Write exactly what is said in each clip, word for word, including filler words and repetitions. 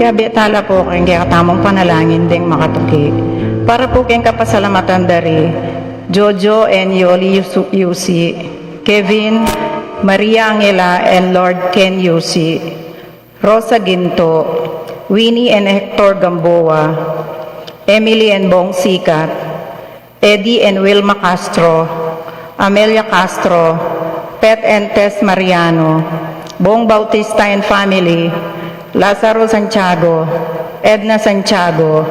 Kayabe tala pu king kekatamung panalangin deng makatuki. Para pu king kapasalamatan da ri Jojo and Yoli Yusu-, Yusi, Kevin, Maria Angela and Lord Ken Yusi, Rosa Ginto, Winnie and Hector Gamboa, Emily and Bong Sikat, Eddie and Wilma Castro, Amelia Castro, Pet and Tess Mariano, Bong Bautista and family, Lazaro Santiago, Edna Santiago,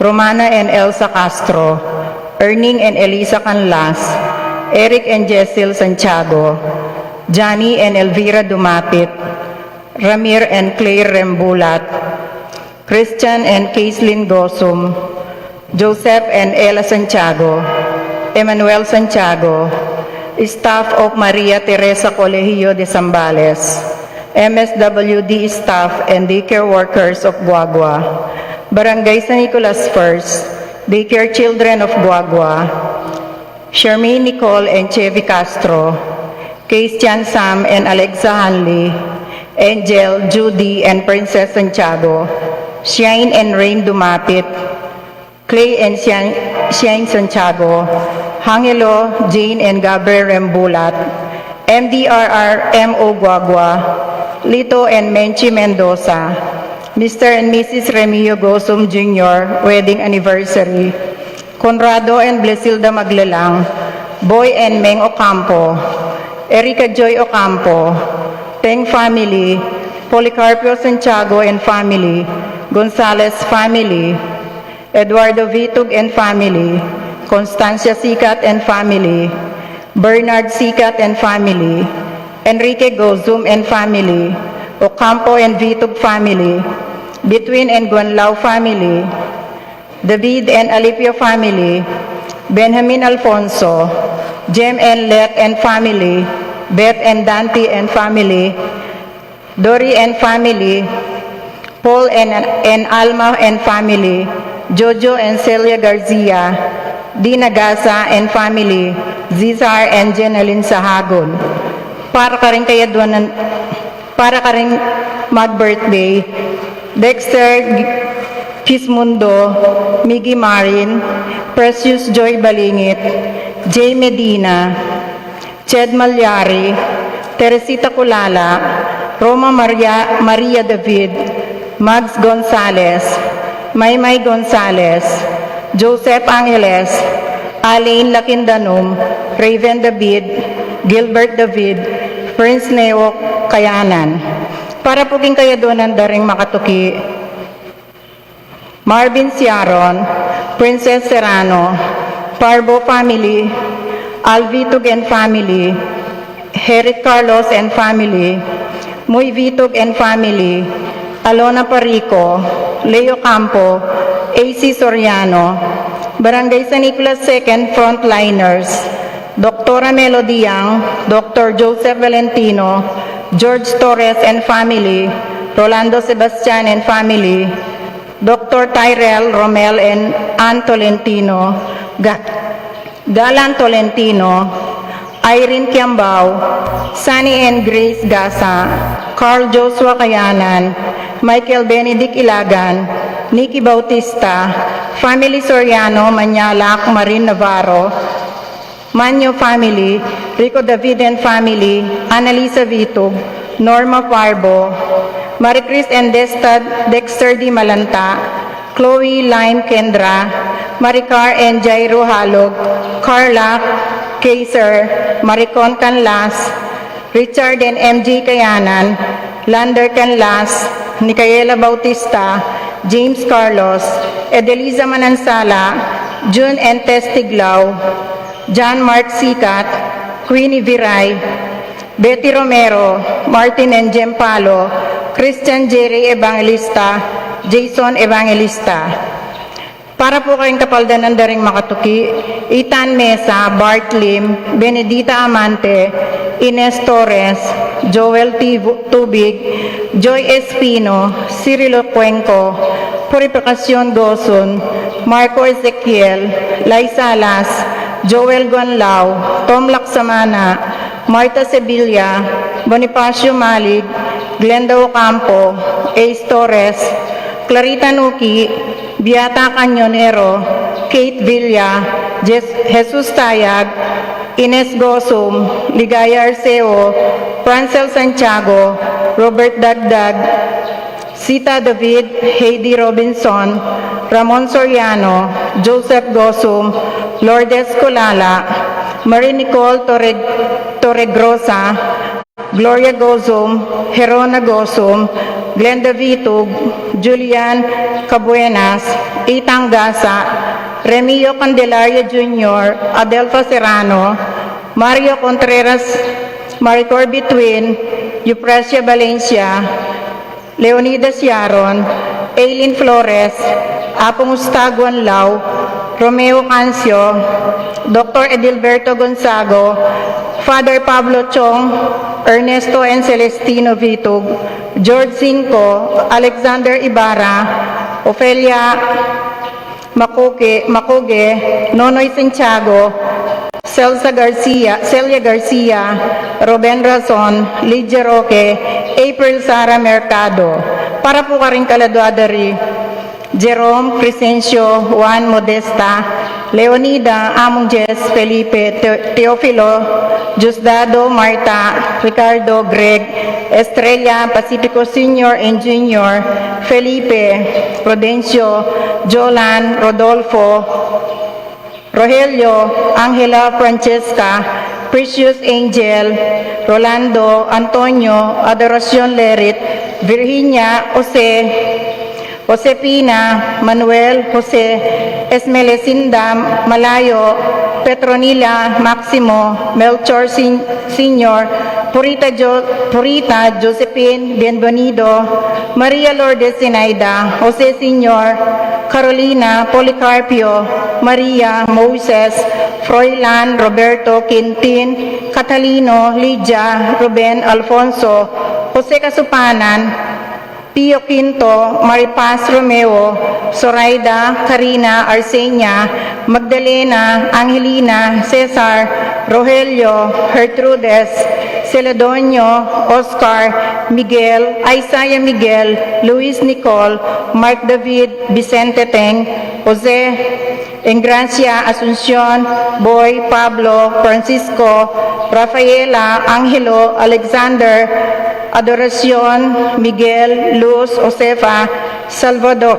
Romana and Elsa Castro, Erning and Elisa Canlas, Eric and Jessel Santiago, Johnny and Elvira Dumapit, Ramir and Claire Rembulat, Christian and Caislin Gosum, Joseph and Ella Santiago, Emmanuel Santiago, staff of Maria Teresa Colegio de Zambales, M S W D staff and daycare workers of Guagua, Barangay San Nicolas First, daycare children of Guagua, Charmaine Nicole and Chevy Castro, Christian Sam and Alexa Hanley, Angel, Judy, and Princess Santiago, Shine and Rain Dumapit, Clay and Shine, Shine Santiago, Hangelo, Jane and Gabriel Rembulat, M D R R M O Guagua, Lito and Menchi Mendoza, Mister and Missus Remio Gosum Junior wedding anniversary, Conrado and Blesilda Maglalang, Boy and Meng Ocampo, Erica Joy Ocampo, Teng family, Policarpio Santiago and family, Gonzalez family, Eduardo Vitug and family, Constancia Sikat and family, Bernard Sikat and family, Enrique Gozum and family, Ocampo and Vitug family, Between and Guanlao family, David and Alipio family, Benjamin Alfonso, Jem and Let and family, Beth and Dante and family, Dory and family, Paul and, and Alma and family, Jojo and Celia Garcia, Dina Gasa and family, Zizar and Jenalyn Sahagun. Para karing kayaduanan, para karing mag-birthday, Dexter Quismundo, Miggy Marin, Precious Joy Balingit, Jay Medina, Ched Malyari, Teresita Culala, Roma Maria, Maria David, Mags Gonzalez, Maymay Gonzalez, Joseph Angeles, Alain Lakindanum, Raven David, Gilbert David, Prince Neo Kayanan. Para pu king kayaduanan da ring makatuki, Marvin Siaron, Princess Serrano, Parbo family, Alvitug and family, Heric Carlos and family, Muy Vitug and family, Alona Parico, Leo Campo, A C Soriano, Barangay San Nicolas Second frontliners, Doktora Melody Yang, Doktor Joseph Valentino, George Torres and family, Rolando Sebastian and family, Doktor Tyrell Romel and Ann Tolentino, Ga-, Galan Tolentino, Irene Kiambao, Sunny and Grace Gasa, Carl Joshua Kayanan, Michael Benedict Ilagan, Nicky Bautista, family Soriano, Manyalak, Marin Navarro, Manyo family, Rico David and family, Annalisa Vitug, Norma Parbo, Maricris and Desta Dexter Di Malanta, Chloe Lime Kendra, Maricar and Jairo Halog, Carla Kaiser, Maricon Canlas, Richard and M J Kayanan, Lander Canlas, Nicaela Bautista, James Carlos, Edeliza Manansala, June and Tess Tiglao, John Mark Sikat, Queenie Viray, Betty Romero, Martin and Jem Palo, Christian Jerry Evangelista, Jason Evangelista. Para pu karing kapaldanan da ring makatuki, Ethan Mesa, Bart Lim, Benedita Amante, Ines Torres, Joel Tibu-, Tubig, Joy Espino, Cirilo Cuenco, Purificacion Gosun, Marco Ezequiel, Lai Salas, Joel Guanlao, Tom Laksamana, Martha Sevilla, Bonifacio Malig, Glenda Ocampo, Ace Torres, Clarita Nuki, Beata Cañonero, Kate Villa, Jes- Jesus Tayag, Ines Gosum, Ligaya Arceo, Francel Santiago, Robert Dagdag, Sita David, Heidi Robinson, Ramon Soriano, Joseph Gosum, Lourdes Colala, Marie Nicole Torre- Torregrosa, Gloria Gozum, Herona Gozum, Glenda Vitug, Julian Cabuenas, Itang Gasa, Remio Candelaria Junior, Adelfa Serrano, Mario Contreras, Maricor Between, Eupresia Valencia, Leonidas Yaron, Aileen Flores, Apong Ustaguan Lau, Romeo Cancio, Doctor Edilberto Gonzago, Father Pablo Chong, Ernesto and Celestino Vitug, George Cinco, Alexander Ibarra, Ofelia Macoque, Macogue, Nonoy Santiago, Celsa Garcia, Celia Garcia, Ruben Razon, Lydia Roque, April Sara Mercado. Para pu karing kaladua da ri Jerome, Crescencio, Juan, Modesta, Leonida, Among Jess, Felipe, Te- Teofilo, Diosdado, Marta, Ricardo, Greg, Estrella, Pacifico Senior and Junior, Felipe, Prudencio, Jolan, Rodolfo, Rogelio, Angela, Francesca, Precious, Angel, Rolando, Antonio, Adoracion, Lerit, Virginia, Jose, Josefina, Manuel, Jose, Esmelecinda, Malayo, Petronila, Maximo, Melchor Sen- Senior, Purita, Jo- Purita, Josephine, Bienvenido, Maria Lourdes, Zinaida, Jose Senior, Carolina, Policarpio, Maria, Moses, Froilan, Roberto, Quintin, Catalino, Lydia, Ruben, Alfonso, Jose Casupanan, Pio Quinto, Maripaz Romeo, Zoraida, Karina, Arsenia, Magdalena, Angelina, Cesar, Rogelio, Gertrudes, Celedonio, Oscar, Miguel, Isaiah Miguel, Luis Nicole, Mark David, Vicente Teng, Jose, Engracia, Asuncion, Boy, Pablo, Francisco, Rafaela, Angelo, Alexander, Adoracion, Miguel, Luz, Josefa, Salvador,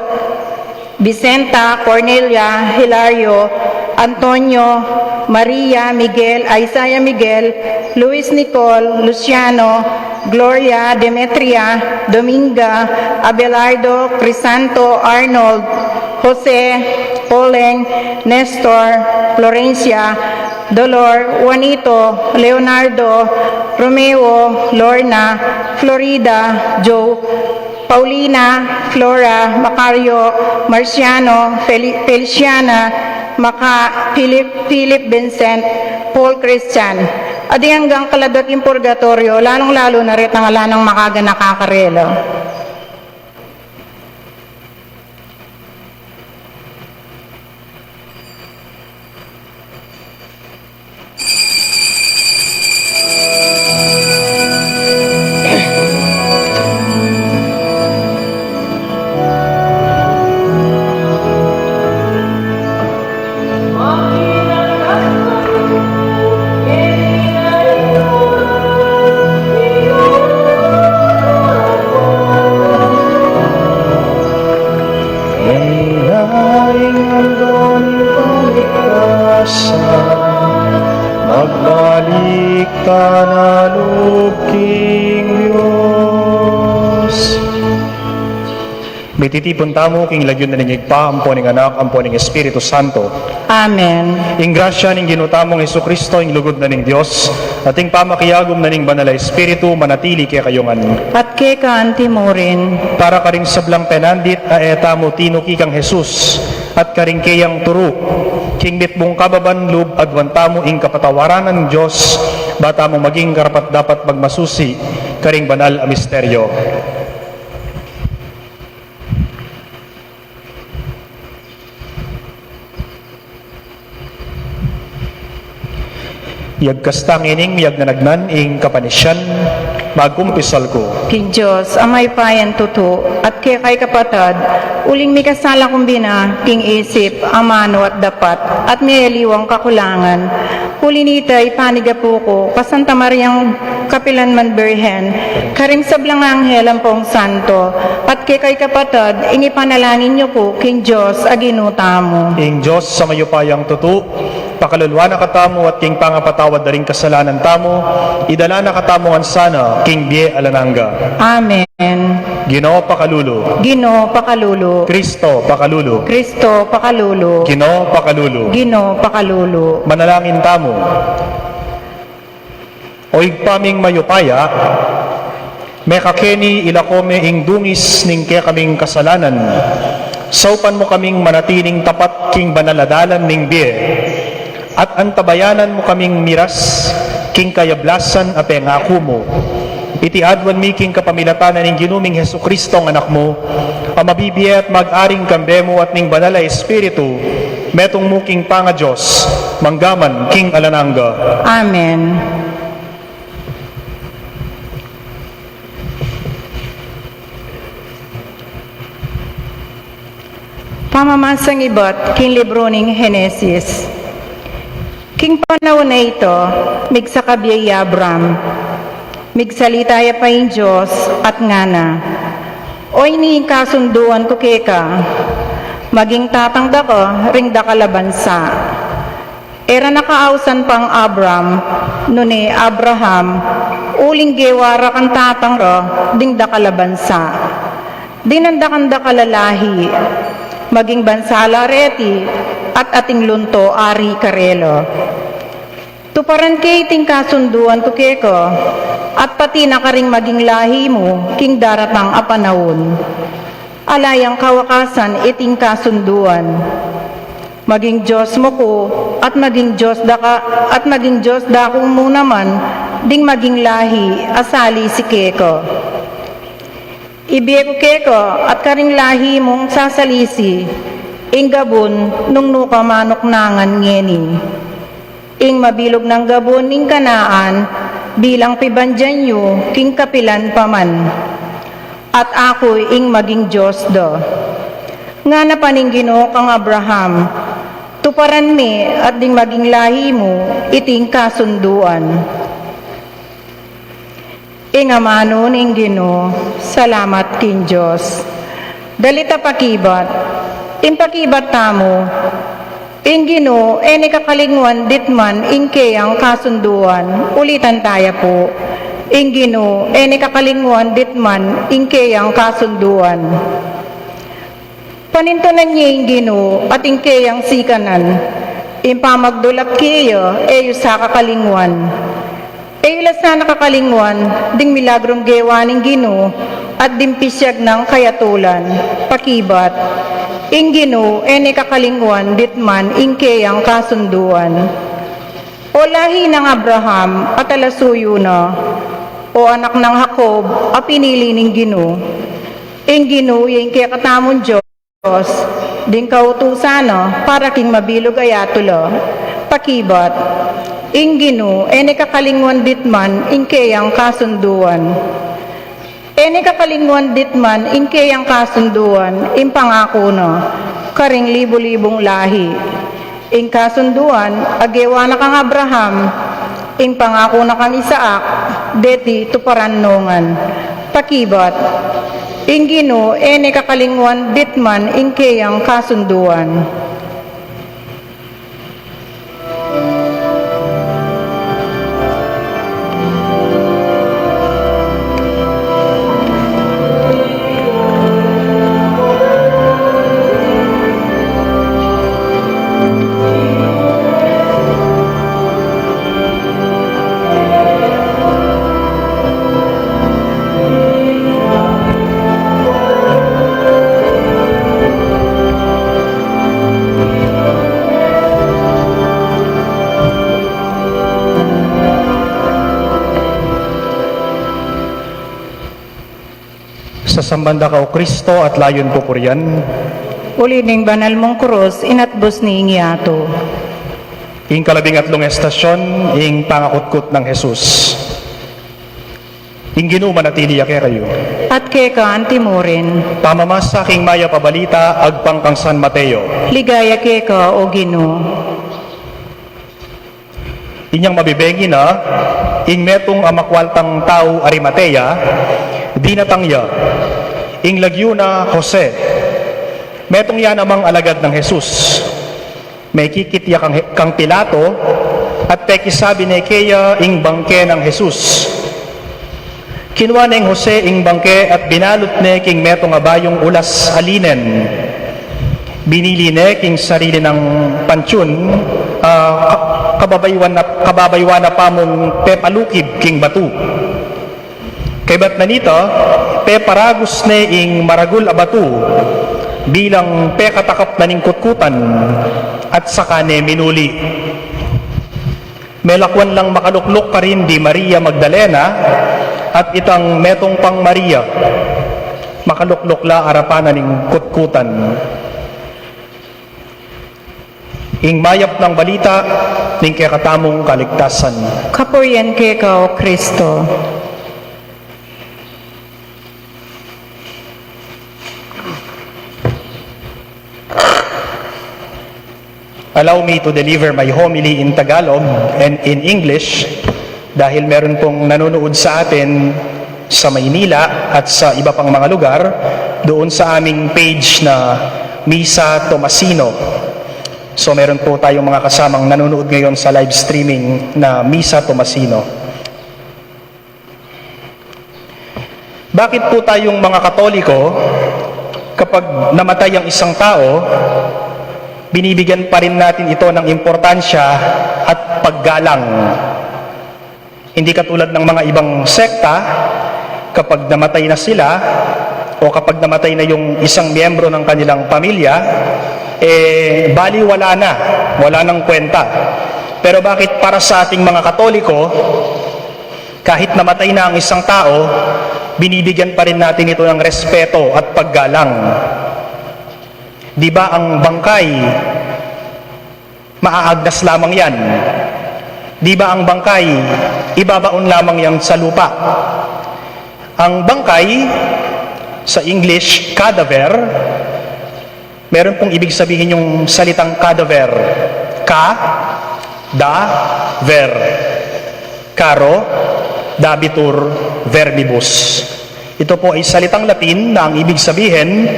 Vicenta, Cornelia, Hilario, Antonio, Maria, Miguel, Isaiah Miguel, Luis Nicole, Luciano, Gloria, Demetria, Dominga, Abelardo, Crisanto, Arnold, Jose, Poleng, Nestor, Florencia, Dolor, Juanito, Leonardo, Romeo, Lorna, Florida, Joe, Paulina, Flora, Macario, Marciano, Feli- Feliciana, Maca, Philip, Philip Vincent, Paul Christian. At ding anggang kaladua king purgatoryo, lalung-lalu na retang ala nang makaganaka karela. Ing andon paligtasan, magbalik ta na lub king Dios. Mititipun tamu king lagyu na ning Ibpa, ampo ning Anak, ampo ning Espiritu Santo. Amen. Ing grasya ning Ginu tamung Jesucristo, ing lugud na ning Dios, at ing pamakiagum na ning Banal a Espiritu, manatili kekayu ngan. At keka anti mu rin. Para karing sablang penandit a e tamu tinuki kang Jesus, at karing keyang turu, king mitmung kababan lub aduan tamu ing kapatawaran ning Dios, ba tamu maging karapat-dapat magmasusi karing banal a misteryo. Iyagkas ta ngening miyagnanagnan ing kapanisyan Magkumpisal ku king Dios a mayupayang tutu, at keka, kapatad, uling mikasala kung bina king isip, amanu at dapat, at miyaliwang kakulangan. Uli na nita, ipanigapu ku ka Santa Mariang kapilan man Birhen, karing sablang anghel ampong santo, at keka, kapatad, ing ipanalangin yu ku king Dios a Ginu tamu. Ing Dios a mayupayang tutu, pakaluluan na katamu at king pangapatawad da ring kasalanan tamu, idala na katamu ngan sana king bie alang angga. Amen. Ginu, pakalulu. Ginu, pakalulu. Kristo, pakalulu. Kristo, pakalulu. Ginu, pakalulu. Ginu, pakalulu. Manalangin tamu. O Ibpa ming mayupaya, mekakeni ilako me ing dungis ning kekaming kasalanan. Saupan mu kaming manatiling tapat king banal a dalan ning bie, at antabayanan mu kaming miras king kayablasan a pengaku mu. Iti aduan mi king kapamilatan ning Ginu ming Jesucristo a Anak mu, a mabibie at mag-aring kambe mu at ning Banal a Espiritu, metung mu king pangaDios, manggaman king alang angga. Amen. Pamamasang ibat king libru ning Genesis. King panaun a ito, migsakabie i Abram. Migsalita ya pa ing Dios at ngana, "O ini ing kasunduan ku keka, maging tatang da ka ring dakal a bansa." E ra na kaausan pang Abram, nune Abraham, uling gewa ra kang tatang ra ding dakal a bansa. Ding dakal-dakal a lahi, maging bansa la reti, at ating lunto ari karela. Tuparan ke iting kasunduan ku keka, at pati na karing maging lahi mu king daratang a panaun. Ala yang kawakasan iting kasunduan. Maging Dios mu ku, at maging Dios da ka, at maging Dios da ku mu naman ding maging lahi a salisi keka. Ibie ku keka at karing lahi mung sasalisi ing gabun nung nu ka manuknangan ngeni, ing mabilug nang gabun ning Kanaan, bilang pibandian yu king kapilan pa man. At aku ing maging Dios da. Ngana pa ning Ginu kang Abraham, tuparan me at ding maging lahi mu iting kasunduan. Ing amanu ning Ginu. Salamat king Dios. Dalit a pakibat. Ing pakibat tamu, ing Ginu e ne kakalingwan ditman ing keyang kasunduan. Ulitan taya pu. Ing Ginu e ne kakalingwan ditman ing keyang kasunduan. Panintunan ye ing Ginu at ing keyang sikanan, ing pamagdulap keya e yu sa kakalingwan. E yu la sana kakalingwan ding milagrung gewa ning Ginu at ding pisyag nang kayatulan. Pakibat, ing Ginu e ne kakalingwan ditman ing keyang kasunduan. O lahi nang Abraham at talasuyu na, o anak nang Jacob a pinili ning Ginu. Ing Ginu ya ing kekatamung Dios, ding kautusan na para king mabilug a yatu la. Pakibat, ing Ginu e ne kakalingwan ditman ing keyang kasunduan. E ne kakalingwan ditman ing keyang kasunduan, ing pangaku na karing libu-libung lahi. Ing kasunduan a gewa na kang Abraham, ing pangaku na kang Isaac, deti tuparan no ngan. Pakibat, ing Ginu e ne kakalingwan ditman ing keyang kasunduan. Sasamban da ka, O Kristo, at layun pupurian. Uli ning banal mung krus, inatbus ne ing yatu. Ing kalabing atlung estasyon, ing pangakutkut nang Jesus. Ing Ginu manatili ya kekayu. At keka antimurin. Pamamasa king Mayap a Balita agpang kang San Mateo. Ligaya keka, O Ginu. Inyang mabibengi na, ing metung a makwaltang tau Arimatea, dinatang ya, ing lagyu na Jose. Metung ya namang alagad nang Jesus. Mekikit ya kang, kang Pilato, at pekisabi ne keya ing bangke nang Jesus. Kinua neng Jose ing bangke at binalut ne king metung a bayung ulas a linen. Binili ne king sarili nang pantiun, ah, ka-, kababaywan na, kababaywan na pamung pepalukib king batu. Kaybat na nita, peparagus ne ing maragul a batu bilang pekatakap na ning kutkutan at saka ne minuli. Melakwan lang makalukluk karin di Maria Magdalena at itang metung pang Maria. Makalukluk la arapan na ning kutkutan. Ing mayap nang balita ning kekatamung kaligtasan. Kapurian keka, O Kristo. Allow me to deliver my homily in Tagalog and in English dahil meron pong nanonood sa atin sa Maynila at sa iba pang mga lugar doon sa aming page na Misa Tomasino. So meron po tayong mga kasamang nanonood ngayon sa live streaming na Misa Tomasino. Bakit po tayong mga Katoliko, kapag namatay ang isang tao, binibigyan pa rin natin ito ng importansya at paggalang? Hindi katulad ng mga ibang sekta, kapag namatay na sila o kapag namatay na yung isang miyembro ng kanilang pamilya, eh, baliwala na, wala nang kwenta. Pero bakit para sa ating mga Katoliko, kahit namatay na ang isang tao, binibigyan pa rin natin ito ng respeto at paggalang? Di ba ang bangkay, maaagnas lamang yan? Di ba ang bangkay, ibabaon lamang yan sa lupa? Ang bangkay, sa English, cadaver, meron pong ibig sabihin yung salitang cadaver. Ka, da, ver. Caro, dabitur, vermibus. Ito po ay salitang Latin na ang ibig sabihin,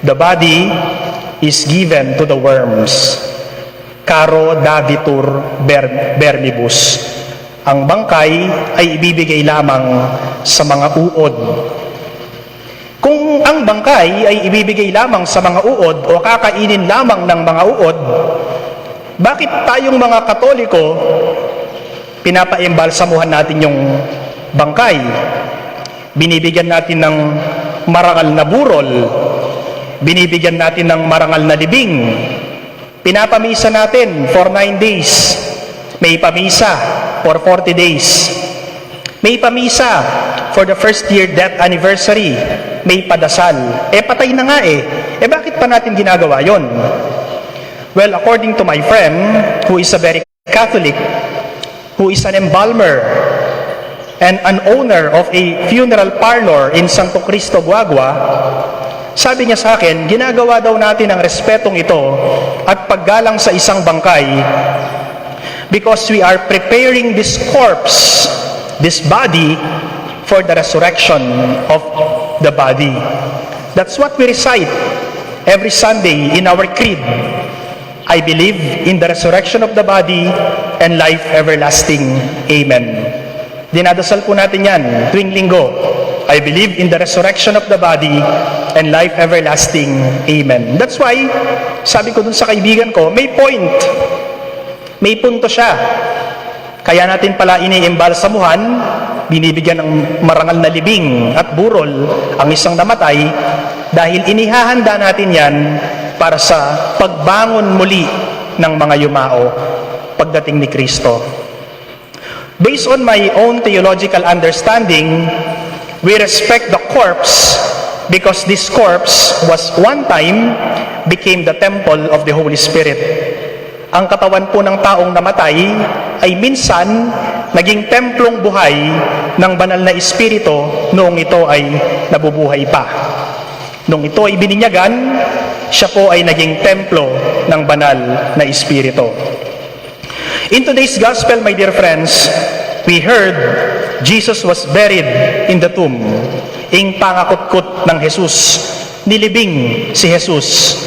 "The body is given to the worms." Caro, dabitur, ver-, vermibus. Ang bangkay ay ibibigay lamang sa mga uod. Kung ang bangkay ay ibibigay lamang sa mga uod o kakainin lamang ng mga uod, bakit tayong mga Katoliko, pinapaimbalsamuhan natin yung bangkay? Binibigyan natin ng marangal na burol, binibigyan natin ng marangal na libing, pinapamisa natin for nine days. May pamisa for forty days. May pamisa for the first year death anniversary. May padasal. Eh, patay na nga eh. Eh, bakit pa natin ginagawa yon? Well, according to my friend, who is a very Catholic, who is an embalmer and an owner of a funeral parlor in Santo Cristo, Guagua, sabi niya sa akin, ginagawa daw natin ang respetong ito at paggalang sa isang bangkay because we are preparing this corpse, this body, for the resurrection of the body. That's what we recite every Sunday in our creed. "I believe in the resurrection of the body and life everlasting. Amen." Dinadasal po natin yan tuwing linggo. "I believe in the resurrection of the body and life everlasting. Amen." That's why, sabi ko dun sa kaibigan ko, may point. May punto siya. Kaya natin pala iniimbalsamuhan, binibigyan ng marangal na libing at burol ang isang namatay dahil inihahanda natin yan para sa pagbangon muli ng mga yumao pagdating ni Kristo. Based on my own theological understanding, we respect the corpse because this corpse was one time became the temple of the Holy Spirit. Ang katawan po ng taong namatay ay minsan Naging templong buhay ng banal na espiritu noong ito ay nabubuhay pa. Nung ito ay bininyagan, siya po ay naging templo ng banal na espiritu. In today's gospel, my dear friends, we heard Jesus was buried in the tomb. Ing pangakutkut ng Jesus, nilibing si Jesus.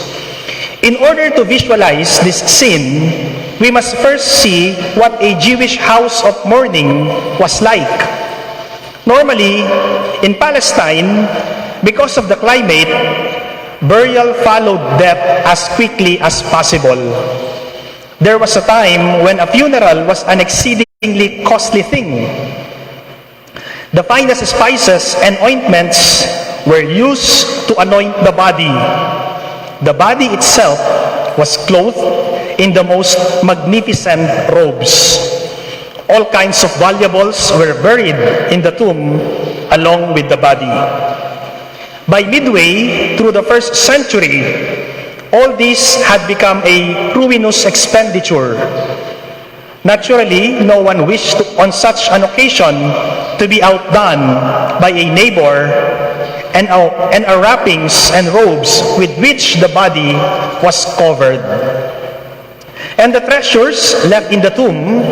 In order to visualize this scene, we must first see what a Jewish house of mourning was like. Normally, in Palestine, because of the climate, burial followed death as quickly as possible. There was a time when a funeral was an exceedingly costly thing. The finest spices and ointments were used to anoint the body. The body itself was clothed in the most magnificent robes. All kinds of valuables were buried in the tomb along with the body. By midway through the first century, all this had become a ruinous expenditure. Naturally, no one wished to, on such an occasion, to be outdone by a neighbor, and our, and our wrappings and robes with which the body was covered. And the treasures left in the tomb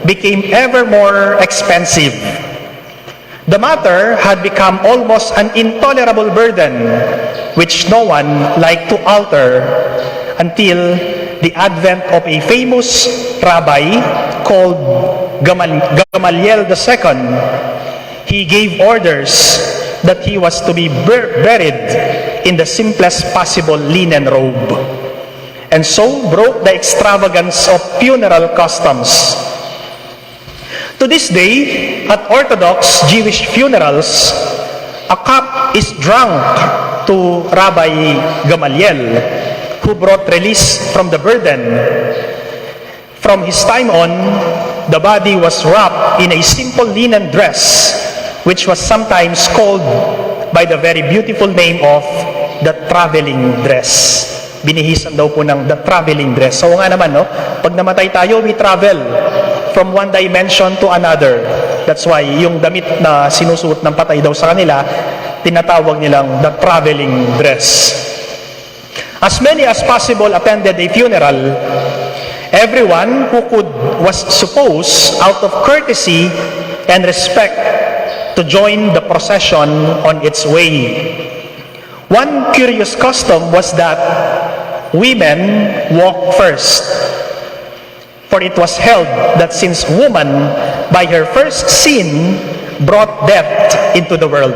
became ever more expensive. The matter had become almost an intolerable burden, which no one liked to alter until the advent of a famous rabbi called Gamal- Gamaliel the second. He gave orders that he was to be bur- buried in the simplest possible linen robe, and so broke the extravagance of funeral customs. To this day, at Orthodox Jewish funerals, a cup is drunk to Rabbi Gamaliel, who brought release from the burden. From his time on, the body was wrapped in a simple linen dress, which was sometimes called by the very beautiful name of the traveling dress. Binihisan daw po ng the traveling dress. So nga naman, no? Pag namatay tayo, we travel from one dimension to another. That's why yung damit na sinusuot ng patay daw sa kanila, tinatawag nilang the traveling dress. As many as possible attended a funeral. Everyone who could was supposed, out of courtesy and respect, to join the procession on its way. One curious custom was that women walk first, for it was held that since woman, by her first sin, brought death into the world.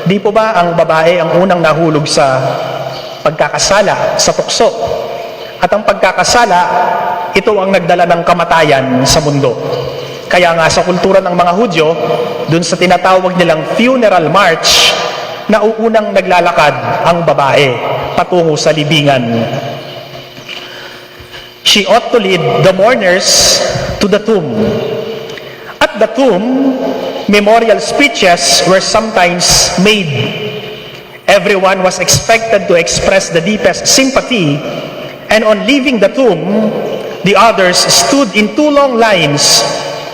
Di po ba ang babae ang unang nahulog sa pagkakasala, sa tukso? At ang pagkakasala, ito ang nagdala ng kamatayan sa mundo. Kaya nga sa kultura ng mga Hudyo, dun sa tinatawag nilang funeral march, nauunang naglalakad ang babae patungo sa libingan. She ought to lead the mourners to the tomb. At the tomb, memorial speeches were sometimes made. Everyone was expected to express the deepest sympathy, and on leaving the tomb, the others stood in two long lines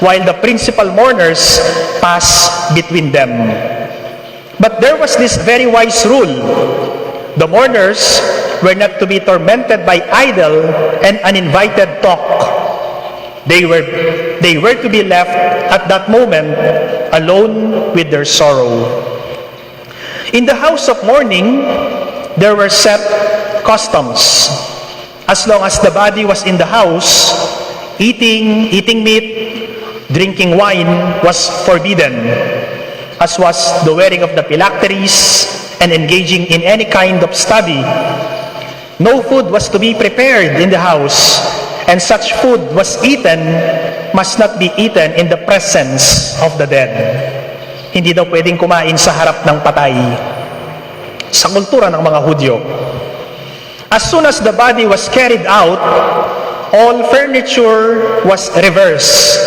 while the principal mourners passed between them. But there was this very wise rule. The mourners were not to be tormented by idle and uninvited talk. They were, they were to be left at that moment alone with their sorrow. In the house of mourning, there were set customs. As long as the body was in the house, eating, eating meat, drinking wine was forbidden, as was the wearing of the phylacteries and engaging in any kind of study. No food was to be prepared in the house, and such food was eaten must not be eaten in the presence of the dead. Hindi daw pwedeng kumain sa harap ng patay sa kultura ng mga Hudyo. As soon as the body was carried out, all furniture was reversed,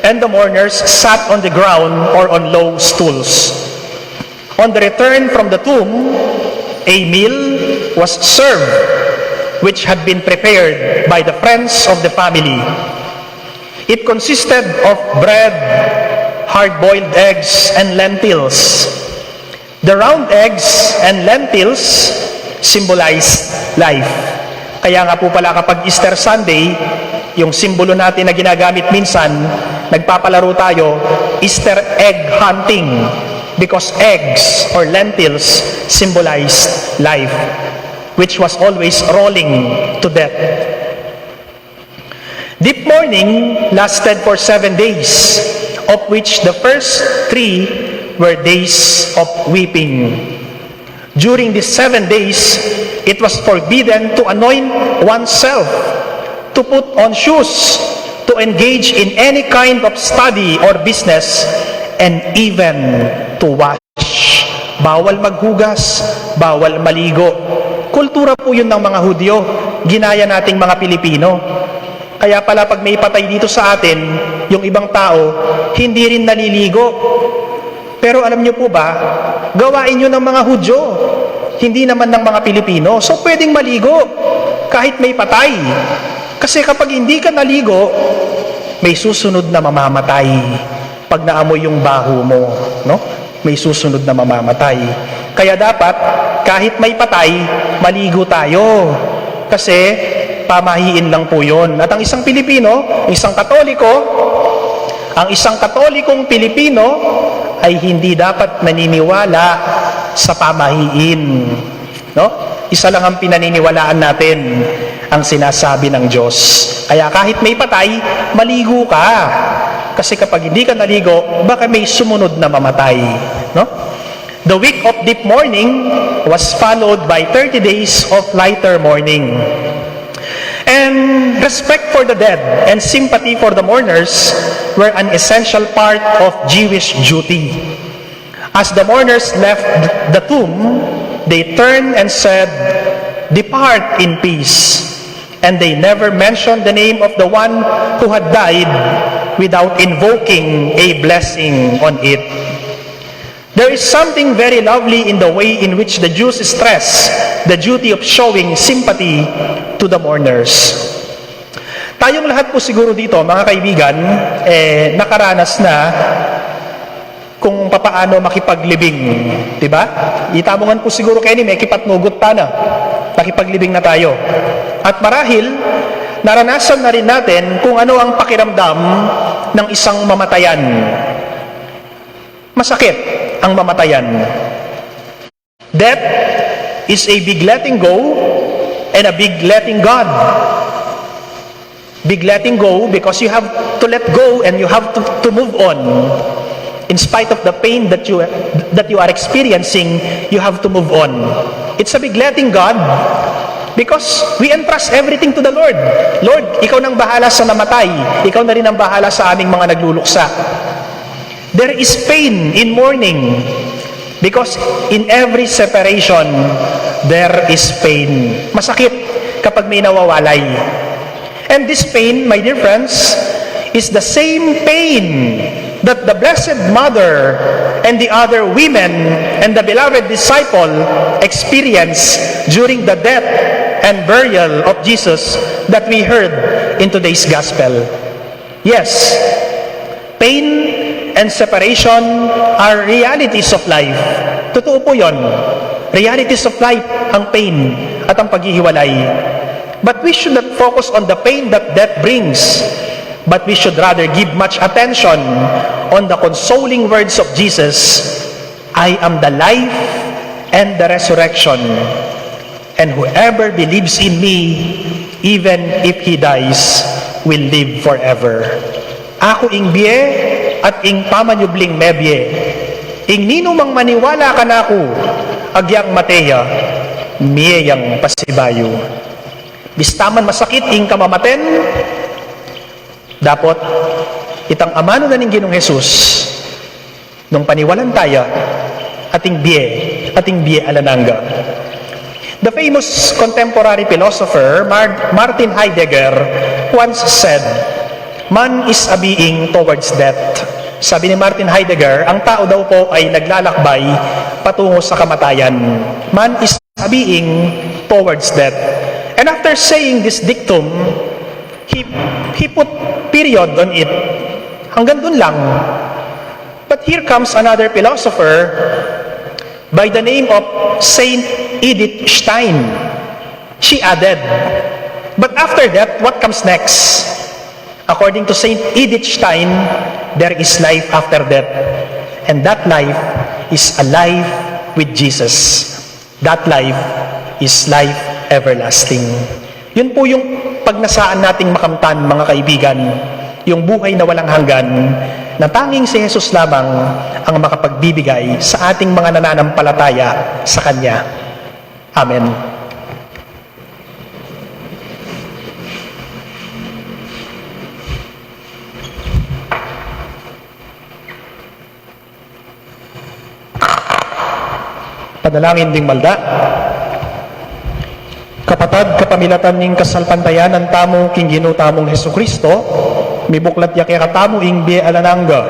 and the mourners sat on the ground or on low stools. On the return from the tomb, a meal was served, which had been prepared by the friends of the family. It consisted of bread, hard-boiled eggs, and lentils. The round eggs and lentils symbolized life. Kaya nga po pala kapag Easter Sunday, yung simbolo natin na ginagamit minsan, nagpapalaro tayo, Easter egg hunting, because eggs or lentils symbolized life, which was always rolling to death. Deep mourning lasted for seven days, of which the first three were days of weeping. During these seven days, it was forbidden to anoint oneself, to put on shoes, to engage in any kind of study or business, and even to wash. Bawal maghugas, bawal maligo. Kultura po yun ng mga Hudyo, ginaya nating mga Pilipino. Kaya pala pag may patay dito sa atin, yung ibang tao, hindi rin naliligo. Pero alam niyo po ba, gawain yun ng mga Hudyo, hindi naman ng mga Pilipino. So pwedeng maligo kahit may patay. Kasi kapag hindi ka naligo, may susunod na mamamatay pag naamoy yung baho mo, no? May susunod na mamamatay. Kaya dapat, kahit may patay, maligo tayo. Kasi pamahiin lang po yun. At ang isang Pilipino, isang Katoliko, ang isang Katolikong Pilipino ay hindi dapat naniniwala sa pamahiin. No? Isa lang ang pinaniniwalaan natin, ang sinasabi ng Diyos. Kaya kahit may patay, maligo ka. Kasi kapag hindi ka naligo, baka may sumunod na mamatay. No? The week of deep mourning was followed by thirty days of lighter mourning. And respect for the dead and sympathy for the mourners were an essential part of Jewish duty. As the mourners left the tomb, they turned and said, "Depart in peace." And they never mentioned the name of the one who had died without invoking a blessing on it. There is something very lovely in the way in which the Jews stress the duty of showing sympathy to the mourners. Tayong lahat po siguro dito, mga kaibigan, eh, nakaranas na kung papaano makipaglibing, di ba? Itamungan po siguro kayo ni may kipatnugot ta na, makipaglibing na tayo. At marahil, naranasan na rin natin kung ano ang pakiramdam ng isang mamatayan. Masakit ang mamatayan. Death is a big letting go and a big letting God. Big letting go because you have to let go and you have to, to move on. In spite of the pain that you that you are experiencing, you have to move on. It's a big letting God because we entrust everything to the Lord. Lord, ikaw nang bahala sa namatay. Ikaw na rin ang bahala sa aming mga nagluluksa. There is pain in mourning because in every separation, there is pain. Masakit kapag may nawawalay. And this pain, my dear friends, is the same pain that the Blessed Mother and the other women and the beloved disciple experienced during the death and burial of Jesus that we heard in today's gospel. Yes, pain and separation are realities of life. Totoo po yon. Realities of life ang pain at ang paghihiwalay. But we should not focus on the pain that death brings, but we should rather give much attention on the consoling words of Jesus, "I am the life and the resurrection, and whoever believes in me, even if he dies, will live forever." Aku ing bie at ing pamanyubling mebie. Ing ninumang maniwala kanaku, agyang mate ya, mie yang pasibayu. Bista man masakit ing kamamaten, dapot itang amanu na ning Ginung Jesus, nung paniwalan taya, ating bie, ating bie alang angga. The famous contemporary philosopher Mar- Martin Heidegger once said, "Man is a being towards death." Sabi ni Martin Heidegger, ang tao daw po ay naglalakbay patungo sa kamatayan. "Man is a being towards death." And after saying this dictum, He, he put period on it. Hanggang dun lang. But here comes another philosopher by the name of Saint Edith Stein. She added, "But after death, what comes next?" According to Saint Edith Stein, there is life after death. And that life is a life with Jesus. That life is life everlasting. Yun po yung pagnasaan nating makamtan, mga kaibigan, yung buhay na walang hanggan, na tanging si Jesus lamang ang makapagbibigay sa ating mga nananampalataya sa Kanya. Amen. Panalangin ding malda. Kapatad, kapamilatan ning kasalpantayanan tamu king Ginu tamung Jesucristo, mibuklat ya kekatamu ing bie alang angga.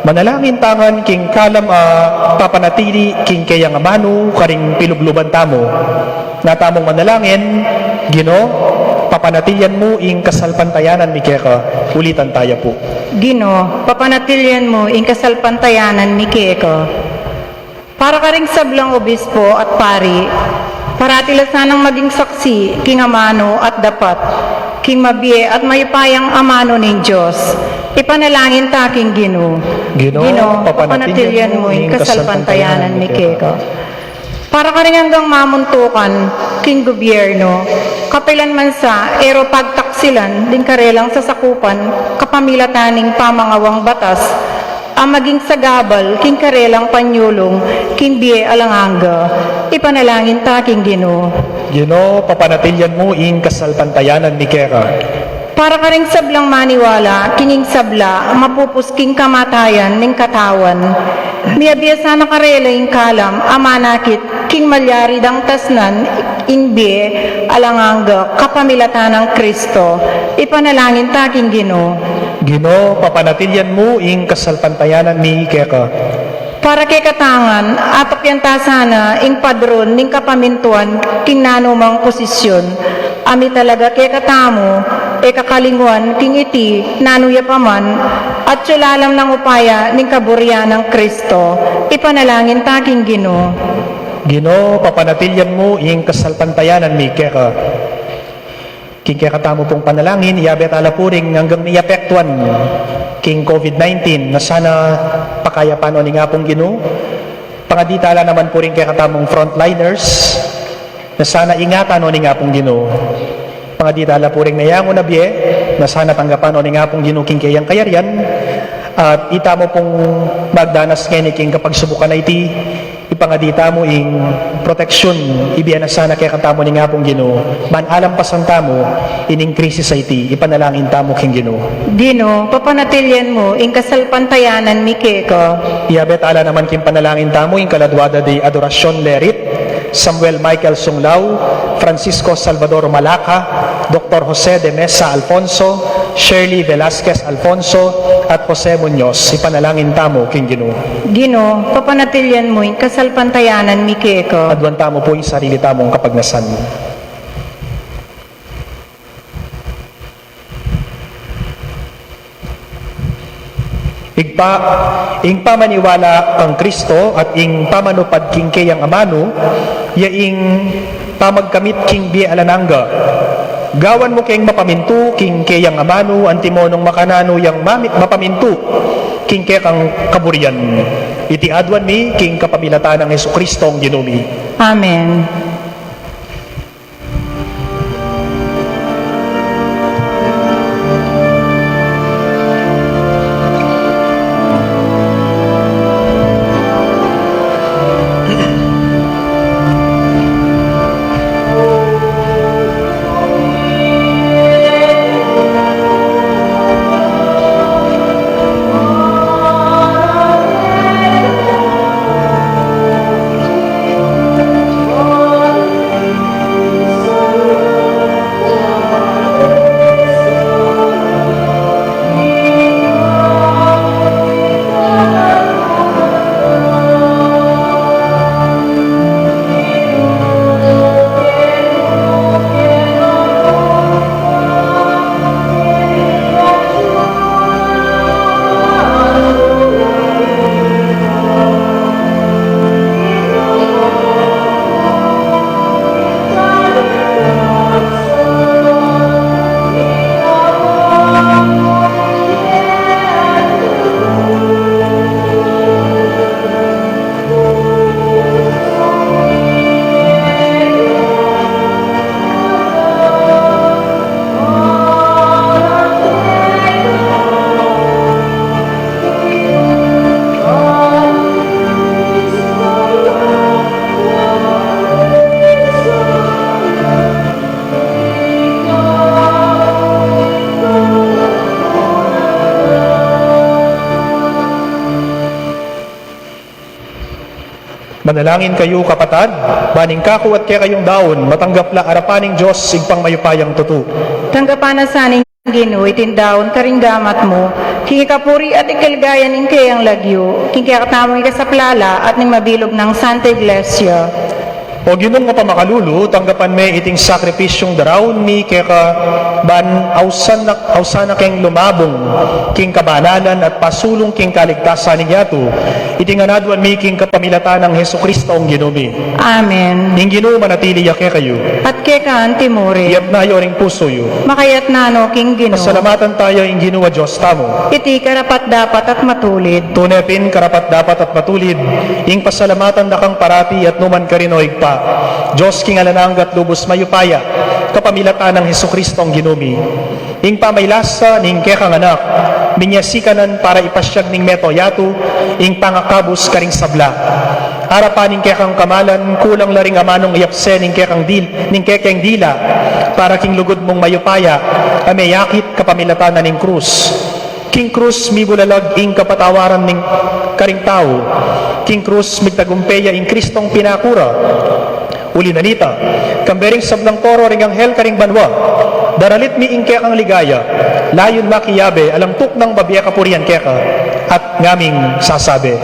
Manalangin ta ngan king kalam a papanatili king keyang amanu karing pilubluban tamu. Nga tamung manalangin, Ginu, papanatilian mu ing kasalpantayanan mi keka. Ulitan taya pu. Ginu, papanatilian mu ing kasalpantayanan mi keka. Para karing sablang obispo at pari, parati la sanang maging saksi king amanu at dapat, king mabie at mayupayang amanu ning Dios. Ipanalangin ta king Ginu. Ginu, papanatilian mu ing kasalpantayanan mi keka. Para karing anggang mamuntukan king gobyerno, kapilan man sa e ro pagtaksilan ding karelang sasakupan kapamilatan ning pamangawang batas, a maging sagabal king karelang panyulung king bie alang angga. Ipanalangin ta king Ginu. Ginu, papanatilian mu ing kasalpantayanan mi keka. Para karing sablang maniwala king ing sabla mapupus king kamatayan ning katawan, miabie sana karela ing kalam a manakit king malyari dang tasnan ing bie alang angga kapamilatan nang Kristo. Ipanalangin ta king Ginu. Ginu, papanatilian mu ing kasalpantayanan mi keka. Para kekata ngan, atukyan ta sana ing padron ning kapamintuan king nanumang posisyon, a mitalaga kekatamu, e kakalingwan king iti nanu ya pa man, atyu lalam nang upaya ning kaburian nang Kristo. Ipanalangin ta king Ginu. Ginu, papanatilian mu ing kasalpantayanan mi keka. King kekatamu pung panalangin, iyabe ta la pu ring anggang miapektuan king COVID nineteen, na sana pakayapan no ning Apung Ginu. Pangadi ta la naman pu ring kekatamung frontliners, na sana ingatan no ning Apung Ginu. Pangadi ta la pu ring meyangu na bie, na sana tanggapan no ning Apung Ginu king keyang kayarian. At itamu pung magdanas ngeni king kapagsubukan a iti, ipangadi tamu ing proteksyun ibie na sana kekatamu ning Apung Ginu, ban alampasan tamu ining krisis a iti. Ipanalangin tamu king Ginu. Ginu, papanatilian mu ing kasalpantayanan mi keka. Iyabe ta la naman king panalangin tamu ing kaladua da di Adoracion Lerit, Samuel Michael Sunglao, Francisco Salvador Malaca, Doktor Jose de Mesa Alfonso, Shirley Velasquez Alfonso, at Jose Muñoz. Ipanalangin tamu king Ginu. Ginu, papanatilian mu ing kasalpantayanan mi keka. Aduan tamu pu ing sarili tamung kapagnasan. Ibpa, ing pamaniwala kang Kristo at ing pamanupad king keyang amanu, ya ing pamagkamit king bie alang angga. Gawan mu keng mapamintu king keyang amanu, antimo nung makananu yang mami-, mapamintu king kekang kaburian. Iti aduan mi king kapamilatan nang Jesucristong Ginu mi. Amen. Manalangin kayu, kapatad, ban ing kaku at kekayung daun matanggap la arapan ning Dios Ibpang mayupayang tutu. Tanggapan na sa ning Ginu iting daun karing gamat mu, king ikapuri at ikaligaya ning keyang lagyu, king kekatamung ikasaplala at ning mabilug nang Santa Iglesia. O Ginung mapamakalulu, tanggapan me iting sakripisyung daraun mi keka, ban ausan na, ausan na keng lumabung king kabanalan at pasulung king kaligtasan ning yatu. Iti ngan aduan mi king kapamilatan nang Jesucristo ing Ginu mi. Amen. Ing Ginu manatili ya kekayu. At keka antimurin. Iyatna yu ring pusu yu. Makayatna no king Ginu. Pasalamatan taya ing Ginu a Dios tamu. Iti karapat-dapat at matulid. Tune pin karapat-dapat at matulid, ing pasalamatan da kang parati at nukarin man, o Ibpa, Dios king alang angga at lubus mayupaya, kapamilatan nang Jesucristo ing Ginu mi. Ing pamaylasa ning kekang Anak, minie sikanan para ipasyag ning mabilug a yatu ing pangakabus karing sabla. Arapan ning kekang kamalan, kulang la ring amanung iyapse ning kekang dil-, ning kekeng dila, para king lugud mung mayupaya, a meyakit kapamilatan na ning krus. King krus mibulalag ing kapatawaran ning karing tau. King krus migtagumpe ya ing Cristong pinakura. Uli na nita, kambe ring sablang koro ring anghel karing banua, daralit mi ing kekang ligaya, layun makiyabe alang tuknang babie kapurian keka, at ngaming sasabi: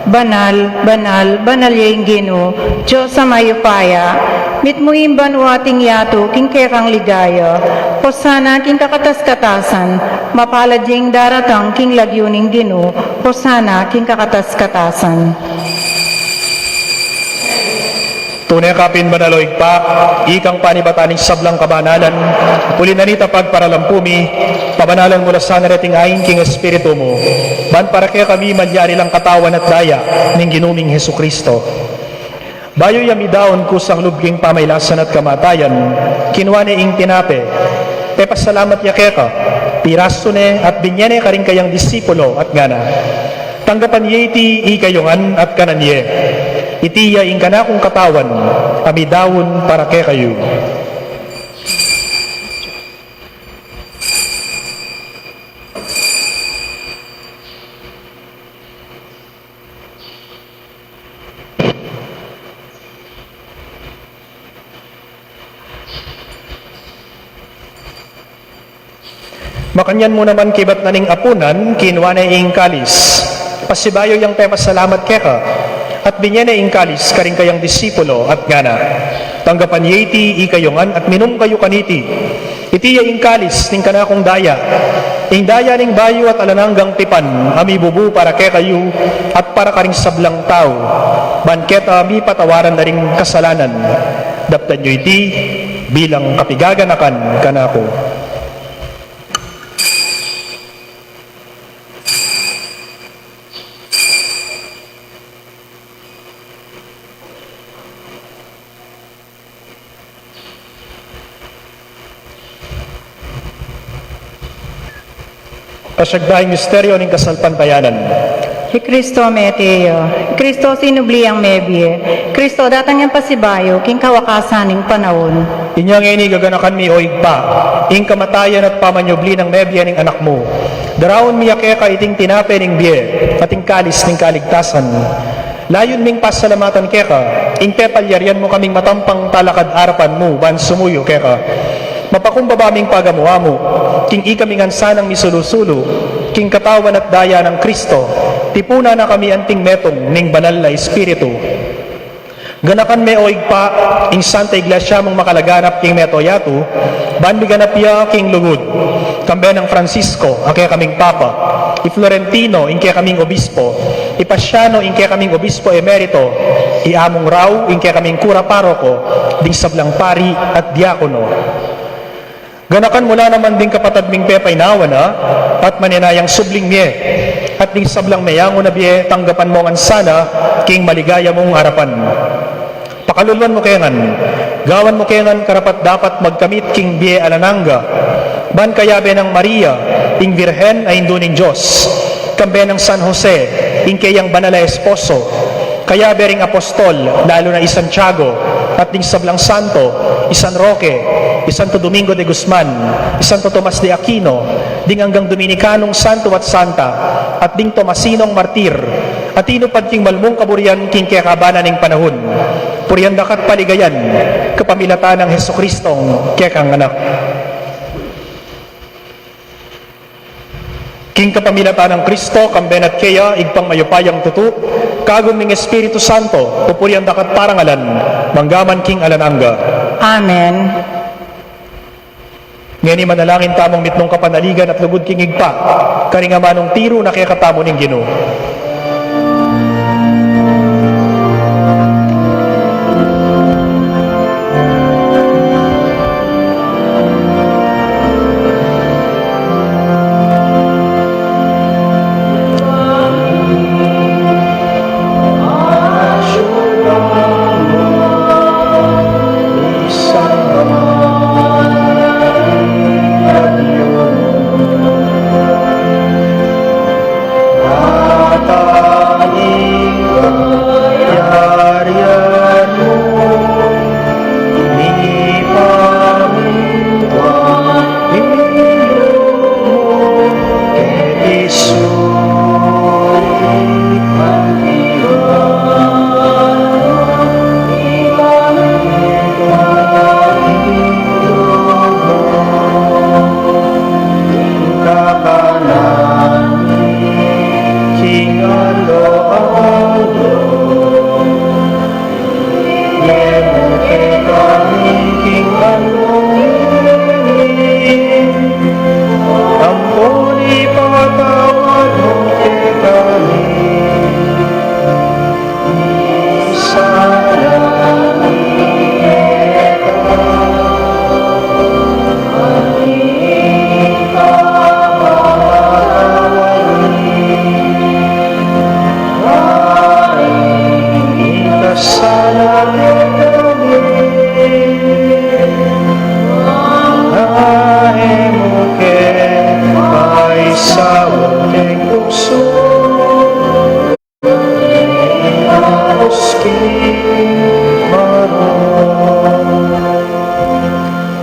Banal, banal, banal ya ing Ginu, Dios a mayupaya, mitmu ing banua at ing yatu king kekang ligaya. Hosana king kakatas-katasan, mapalad ya ing daratang king lagyu ning Ginu, Hosana king kakatas-katasan. Tune ka pin banal, o Ibpa, ikang panibatan ning sablang kabanalan, uli na nita pagparalampu mi, pabanalan mu la sana reting ain king Espiritu mu, ban para kekami malyari lang katawan at daya ning Ginu ming Jesucristo. Bayu ya midaun kusang lub king pamaylasan at kamatayan, kinua ne ing tinape, pepasalamat ya keka, pirasu ne at binie ne karing kayang disipulo at ngana: Tanggapan ye iti ikayu ngan at kanan ye. Iti ya ing kanakung katawan, a midaun para kekayu. Makanyan mu naman kibat na ning apunan, kinua ne ing kalis, pasibayu yang pepasalamat keka, at binie ne ing kalis karing kayang disipulo, at ngana: Tanggapan ye iti ikayu ngan at minum kayu kaniti. Iti ya ing kalis ning kanakung daya, ing daya ning bayu at alang anggang tipan, a mibubu para kekayu at para karing sablang tau, ban keta mipatawaran da ring kasalanan. Daptan yu iti bilang kapigaganakan kanaku. Pasyag taya ing misteryo ning kasalpantayanan. I Kristo mete ya. I Kristo sinubli yang mebie. I Kristo datang yang pasibayu king kawakasan ning panaun. Inya ngeni gaganakan mi, o Ibpa, ing kamatayan at pamanyubli nang mebie ning Anak mu. Daraun mi ya keka iting tinape ning bie at ing kalis ning kaligtasan. Layun ming pasalamatan keka ing pepalyarian mu kaming matampang talakad arapan mu ban sumuyu keka. Mapakumbaba ming pagamu-amu king ikami ngan sanang misulu-sulu king katawan at daya nang Kristo, tipunan na kami anting metung ning Banal a Espiritu. Ganakan me, o Ibpa, ing Santa Iglesia mung makalaganap king meto yatu, ban miganap ya king lugud, kambe nang Francisco a kekaming Papa, i Florentino ing kekaming Obispo, i Pasiano ing kekaming Obispo Emerito, i Among Rau ing kekaming Kura Paroko, ding sablang pari at diakono. Ganakan mu la naman ding kapatad ming pepainawa na at manenayang subling mie, at ding sablang meyangu na bie tanggapan mu ngan sana king maligaya mung arapan. Pakaluluan mu ke ngan, gawan mu ke ngan karapat-dapat magkamit king bie alang angga, ban kayabe nang Maria, ing Birhen a Indu ning Dios, kambe nang San Jose, ing keyang banal a esposo, kayabe ring apostol, lalu na i Santiago, at ding sablang santo, i San Roque, i Santo Domingo de Guzman, i Santo Tomas de Aquino, ding anggang Dominikanong santo at santa, at ding Tomasinong martir, At tinupad king malmung kaburian king kekaban na ning panaun. Purian da ka't paligayan, kapamilatan nang Jesucristong kekang Anak. King kapamilatan nang Kristo, kambe na't keya, Ibpang mayupayang tutu, kagum ning Espiritu Santo, pupurian da ka't parangalan, mangga man king alang angga. Amen. Ngeni manalangin tamung mitmung kapanaligan at lugud king Ibpa, karing amanung tiru na kekatamu ning Ginu.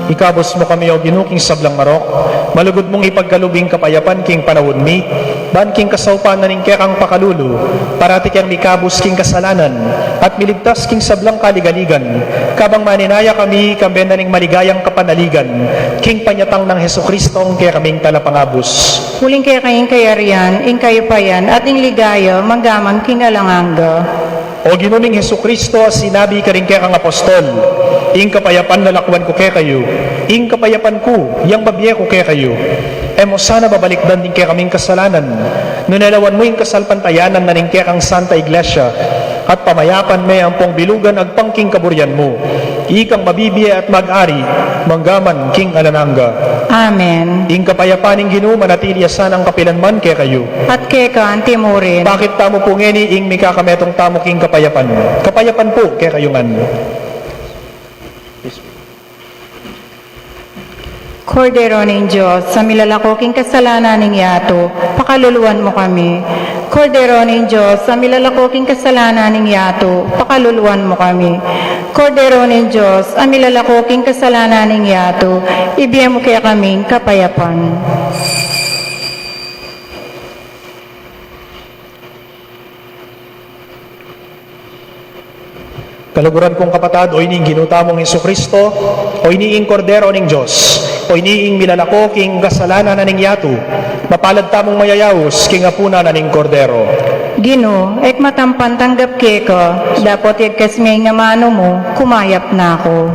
Ikabus mu kami, O Ginu, king sablang marok, malugud mung ipagkalub ing kapayapan king panaun mi, ban king kasaupan na ning kekang pakalulu, parati keng mikabus king kasalanan, at miligtas king sablang kaligaligan, kabang maninaya kami, kambe na ning maligayang kapanaligan, king panyatang nang Jesucristong kekaming talapangabus. Uling keka ing kayarian, ing kayupayan, at ing ligaya, mangga man king alang angga. O Ginu ming Jesucristo, a sinabi karing kekang apostol, ing kapayapan lalakwan ku kekayu, ing kapayapan ku, yang babie ku kekayu. E mu sana babalikdan ding kekaming kasalanan, nune lawan mu ing kasalpantayanan na ning kekang Santa Iglesia, at pamayapan me ampong bilugan agpang king kaburian mu. Ikang mabibie at mag-ari, mangga man king alang angga. Amen. Ing kapayapan ning Ginu manatili ya sanang kapilan man kekayu. At keka anti mu rin. Pakit tamu pu ngeni ing mikakametung tamu king kapayapan. Kapayapan pu kekayu ngan. Kordero ning Dios, a milalako king kasalanan ning yatu, pakaluluan mu kami. Kordero ning Dios, a milalako king kasalanan ning yatu, pakaluluan mu kami. Kordero ning Dios, a milalako king kasalanan ning yatu, ibie mu kekaming kapayapan. Kaluguran kung kapatad, o ini ing Ginu tamung Jesucristo, o ini ing Kordero ning Dios, o ini ing milalako king kasalanan na ning yatu. Mapalad tamung mayayaus king apunan na ning Kordero. Ginu, e ku matampan tanggap keka, dapot yagkas me ing amanu mu, kumayap na ku.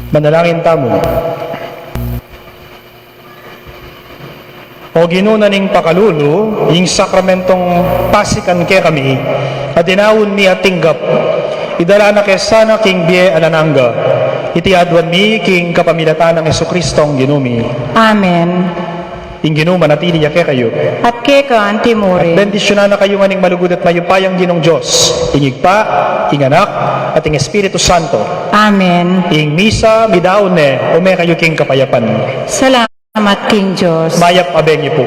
Manalangin tamu. O Ginu, na ning pakalulu ing sakramentong pasikan kekami, a dinaun mi at tinggap, idala na ke sana king bie alang angga. Iti aduan mi king kapamilatan nang Jesucristong Ginu mi. Amen. Ing Ginu manatili ya kekayu. At keka antimurin. At bendisyunan na kayu ngan ning malugud at mayupayang Ginung Dios, ing Ibpa, ing Anak, at ing Espiritu Santo. Amen. Ing misa midaun ne, ume kayu king kapayapan. Salamat king Dios. Mayap a bengi pu.